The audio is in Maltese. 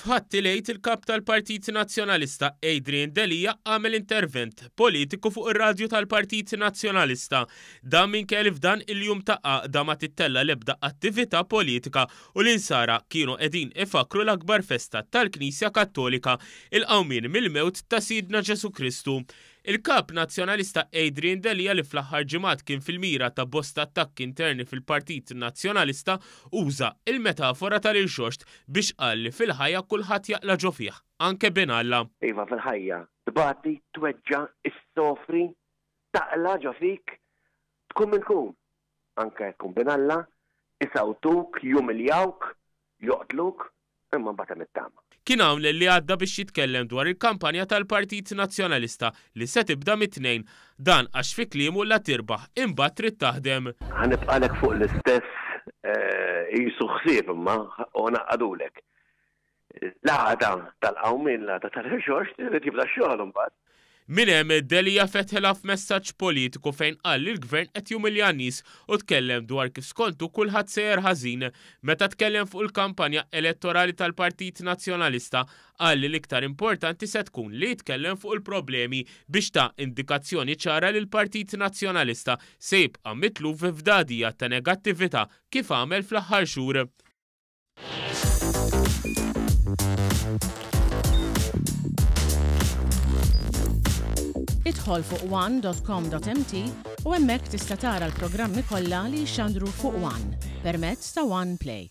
F'Ħadd il-Għid il-Kap tal-Partit Nazzjonalista Adrian Delia għamel intervent politiku fuq ir-radju tal-Partit Nazzjonalista. Dan minkejja li f'dan il-jum ta' għaqda ma tittella' l-ebda attività politika u l-Insara kienu qegħdin ifakkru l-akbar festa tal-Knisja Kattolika, il-qawmien mill-mewt ta' Sidna Ġesù Kristu. Il-Kap Nazzjonalista Adrian Delia li fl-aħħar ġimgħat kien fil-mira ta' bosta attakki interni fil-Partit Nazzjonalista uża il-metafora tal-irxoxt biex qal li fil-ħajja kulħadd jaqla' ġo fih, anke bin Alla. Iva fil-ħajja tbati, tweġġa', issofri, taqla' ġo fik, tkun min tkun, anke jekk tkun bin Alla, isawtuk, jumiljawk, joqtluk, imma mbagħad hemm it-tama. Kien hawn li għadda biex jitkellem dwar il-kampanja tal-Partit Nazzjonalista li se tibda mit-Tnejn. Dan għax fi kliemu la tirbaħ imbagħad trid taħdem. Ħa nibqalek fuq l-istess qisu ħsieb imma u ngħaqqadulek. L-għada tal-qawmien, l-għada tal-irxoxt, irid jibda x-xogħol imbagħad. Minn hemm, Delia fetħilha f'messaġġ politiku fejn qal li l-Gvern qed jumilja n-nies u tkellem dwar kif skontu kulħadd sejjer ħażin. Meta tkellem fuq il-kampanja elettorali tal-Partit Nazzjonalista, qal li l-iktar importanti se tkun li jitkellem fuq il-problemi biex ta indikazzjoni ċara li l-Partit Nazzjonalista se jibqa' mitluf f'dagħdigħa ta' negattività kif għamel fl-aħħar xhur. Idħol fuq one.com.mt u hemmhekk tista' tara l-programmi kollha li jixxandru fuq One permezz ta' One Play.